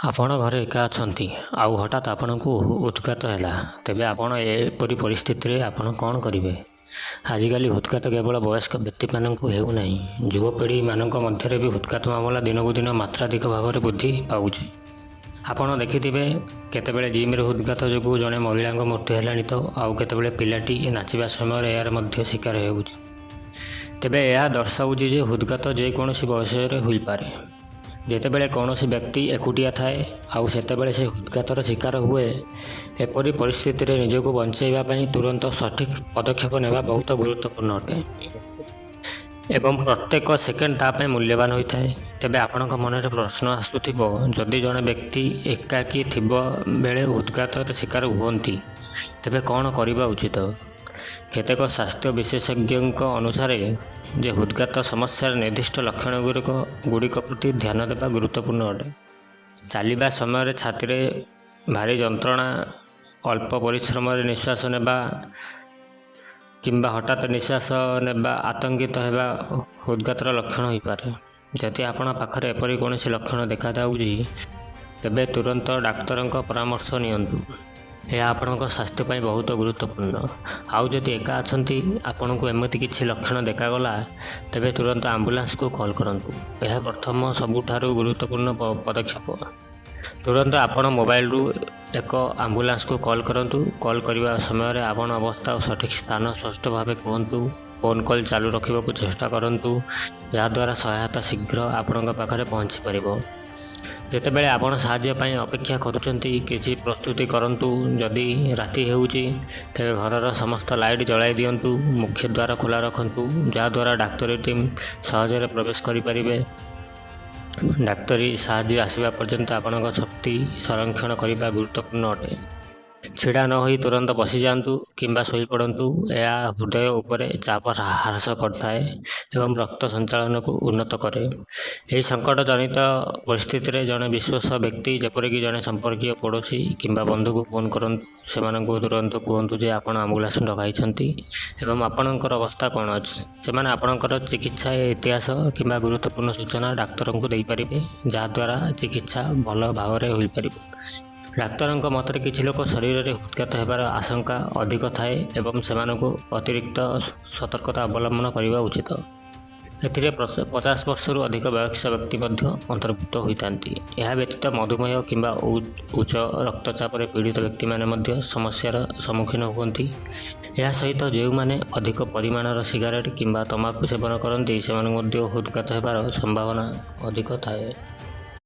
ଆପଣ ଘରେ ଏକା ଅଛନ୍ତି ଆଉ ହଠାତ୍ ଆପଣଙ୍କୁ ହୃଦଘାତ ହେଲା, ତେବେ ଆପଣ ଏପରି ପରିସ୍ଥିତିରେ ଆପଣ କ'ଣ କରିବେ? ଆଜିକାଲି ହୃଦଘାତ କେବଳ ବୟସ୍କ ବ୍ୟକ୍ତିମାନଙ୍କୁ ହେଉନାହିଁ, ଯୁବପିଢ଼ିମାନଙ୍କ ମଧ୍ୟରେ ବି ହୃଦଘାତ ମାମଲା ଦିନକୁ ଦିନ ମାତ୍ରାଧିକ ଭାବରେ ବୃଦ୍ଧି ପାଉଛି। ଆପଣ ଦେଖିଥିବେ କେତେବେଳେ ଜିମ୍ରେ ହୃଦଘାତ ଯୋଗୁଁ ଜଣେ ମହିଳାଙ୍କ ମୃତ୍ୟୁ ହେଲାଣି ତ ଆଉ କେତେବେଳେ ପିଲାଟି ନାଚିବା ସମୟରେ ଏହାର ମଧ୍ୟ ଶିକାର ହେଉଛି। ତେବେ ଏହା ଦର୍ଶାଉଛି ଯେ ହୃଦଘାତ ଯେକୌଣସି ବୟସରେ ହୋଇପାରେ। ଯେତେବେଳେ କୌଣସି ବ୍ୟକ୍ତି ଏକୁଟିଆ ଥାଏ ଆଉ ସେତେବେଳେ ସେ ହୃଦଘାତର ଶିକାର ହୁଏ, ଏପରି ପରିସ୍ଥିତିରେ ନିଜକୁ ବଞ୍ଚାଇବା ପାଇଁ ତୁରନ୍ତ ସଠିକ୍ ପଦକ୍ଷେପ ନେବା ବହୁତ ଗୁରୁତ୍ୱପୂର୍ଣ୍ଣ ଅଟେ ଏବଂ ପ୍ରତ୍ୟେକ ସେକେଣ୍ଡ ତା ପାଇଁ ମୂଲ୍ୟବାନ ହୋଇଥାଏ। ତେବେ ଆପଣଙ୍କ ମନରେ ପ୍ରଶ୍ନ ଆସୁଥିବ, ଯଦି ଜଣେ ବ୍ୟକ୍ତି ଏକାକୀ ଥିବା ବେଳେ ହୃଦଘାତର ଶିକାର ହୁଅନ୍ତି, ତେବେ କ'ଣ କରିବା ଉଚିତ? କେତେକ ସ୍ୱାସ୍ଥ୍ୟ ବିଶେଷଜ୍ଞଙ୍କ ଅନୁସାରେ ଯେ ହୃଦଘାତ ସମସ୍ୟାର ନିର୍ଦ୍ଦିଷ୍ଟ ଲକ୍ଷଣ ଗୁଡ଼ିକ ପ୍ରତି ଧ୍ୟାନ ଦେବା ଗୁରୁତ୍ୱପୂର୍ଣ୍ଣ ଅଟେ। ଚାଲିବା ସମୟରେ ଛାତିରେ ଭାରୀ ଯନ୍ତ୍ରଣା, ଅଳ୍ପ ପରିଶ୍ରମରେ ନିଶ୍ୱାସ ନେବା କିମ୍ବା ହଠାତ୍ ନିଶ୍ୱାସ ନେବା, ଆତଙ୍କିତ ହେବା ହୃଦଘାତର ଲକ୍ଷଣ ହୋଇପାରେ। ଯଦି ଆପଣଙ୍କ ପାଖରେ ଏପରି କୌଣସି ଲକ୍ଷଣ ଦେଖାଯାଉଛି, ତେବେ ତୁରନ୍ତ ଡାକ୍ତରଙ୍କ ପରାମର୍ଶ ନିଅନ୍ତୁ। ଏହା ଆପଣଙ୍କ ସ୍ୱାସ୍ଥ୍ୟ ପାଇଁ ବହୁତ ଗୁରୁତ୍ୱପୂର୍ଣ୍ଣ। ଆଉ ଯଦି ଏକା ଅଛନ୍ତି, ଆପଣଙ୍କୁ ଏମିତି କିଛି ଲକ୍ଷଣ ଦେଖାଗଲା, ତେବେ ତୁରନ୍ତ ଆମ୍ବୁଲାନ୍ସକୁ କଲ୍ କରନ୍ତୁ। ଏହା ପ୍ରଥମ ସବୁଠାରୁ ଗୁରୁତ୍ୱପୂର୍ଣ୍ଣ ପଦକ୍ଷେପ। ତୁରନ୍ତ ଆପଣ ମୋବାଇଲରୁ ଏକ ଆମ୍ବୁଲାନ୍ସକୁ କଲ୍ କରନ୍ତୁ। କଲ୍ କରିବା ସମୟରେ ଆପଣ ଅବସ୍ଥା ଓ ସଠିକ୍ ସ୍ଥାନ ସ୍ପଷ୍ଟ ଭାବେ କୁହନ୍ତୁ। ଫୋନ୍ କଲ୍ ଚାଲୁ ରଖିବାକୁ ଚେଷ୍ଟା କରନ୍ତୁ, ଯାହାଦ୍ୱାରା ସହାୟତା ଶୀଘ୍ର ଆପଣଙ୍କ ପାଖରେ ପହଞ୍ଚିପାରିବ। ଯେତେବେଳେ ଆପଣ ସାହାଯ୍ୟ ପାଇଁ ଅପେକ୍ଷା କରୁଛନ୍ତି, କିଛି ପ୍ରସ୍ତୁତି କରନ୍ତୁ। ଯଦି ରାତି ହେଉଛି, ତେବେ ଘରର ସମସ୍ତ ଲାଇଟ୍ ଜଳାଇ ଦିଅନ୍ତୁ। ମୁଖ୍ୟ ଦ୍ୱାର ଖୋଲା ରଖନ୍ତୁ, ଯାହାଦ୍ୱାରା ଡାକ୍ତରୀ ଟିମ୍ ସହଜରେ ପ୍ରବେଶ କରିପାରିବେ। ଡାକ୍ତରୀ ସାହାଯ୍ୟ ଆସିବା ପର୍ଯ୍ୟନ୍ତ ଆପଣଙ୍କ ଶକ୍ତି ସଂରକ୍ଷଣ କରିବା ଗୁରୁତ୍ୱପୂର୍ଣ୍ଣ ଅଟେ। ଛିଡ଼ା ନ ହୋଇ ତୁରନ୍ତ ବସିଯାଆନ୍ତୁ କିମ୍ବା ଶୋଇପଡ଼ନ୍ତୁ। ଏହା ହୃଦୟ ଉପରେ ଚାପ ହ୍ରାସ କରିଥାଏ ଏବଂ ରକ୍ତ ସଞ୍ଚାଳନକୁ ଉନ୍ନତ କରେ। ଏହି ସଙ୍କଟ ଜନିତ ପରିସ୍ଥିତିରେ ଜଣେ ବିଶ୍ୱସ୍ତ ବ୍ୟକ୍ତି, ଯେପରିକି ଜଣେ ସମ୍ପର୍କୀୟ, ପଡ଼ୋଶୀ କିମ୍ବା ବନ୍ଧୁକୁ ଫୋନ୍ କରନ୍ତୁ। ସେମାନଙ୍କୁ ତୁରନ୍ତ କୁହନ୍ତୁ ଯେ ଆପଣ ଆମ୍ବୁଲାନ୍ସ ଡକାଇଛନ୍ତି ଏବଂ ଆପଣଙ୍କର ଅବସ୍ଥା କ'ଣ ଅଛି। ସେମାନେ ଆପଣଙ୍କର ଚିକିତ୍ସା ଇତିହାସ କିମ୍ବା ଗୁରୁତ୍ୱପୂର୍ଣ୍ଣ ସୂଚନା ଡାକ୍ତରଙ୍କୁ ଦେଇପାରିବେ, ଯାହାଦ୍ୱାରା ଚିକିତ୍ସା ଭଲ ଭାବରେ ହୋଇପାରିବ। ଡାକ୍ତରଙ୍କ ମତରେ କିଛି ଲୋକ ଶରୀରରେ ହୃଦଘାତ ହେବାର ଆଶଙ୍କା ଅଧିକ ଥାଏ ଏବଂ ସେମାନଙ୍କୁ ଅତିରିକ୍ତ ସତର୍କତା ଅବଲମ୍ବନ କରିବା ଉଚିତ। ଏଥିରେ 50 ବର୍ଷରୁ ଅଧିକ ବୟସ୍କ ବ୍ୟକ୍ତି ମଧ୍ୟ ଅନ୍ତର୍ଭୁକ୍ତ ହୋଇଥାନ୍ତି। ଏହା ବ୍ୟତୀତ ମଧୁମେହ କିମ୍ବା ଉଚ୍ଚ ରକ୍ତଚାପରେ ପୀଡ଼ିତ ବ୍ୟକ୍ତିମାନେ ମଧ୍ୟ ସମସ୍ୟାର ସମ୍ମୁଖୀନ ହୁଅନ୍ତି। ଏହା ସହିତ ଯେଉଁମାନେ ଅଧିକ ପରିମାଣର ସିଗାରେଟ୍ କିମ୍ବା ତମାଖୁ ସେବନ କରନ୍ତି, ସେମାନଙ୍କୁ ମଧ୍ୟ ହୃଦଘାତ ହେବାର ସମ୍ଭାବନା ଅଧିକ ଥାଏ।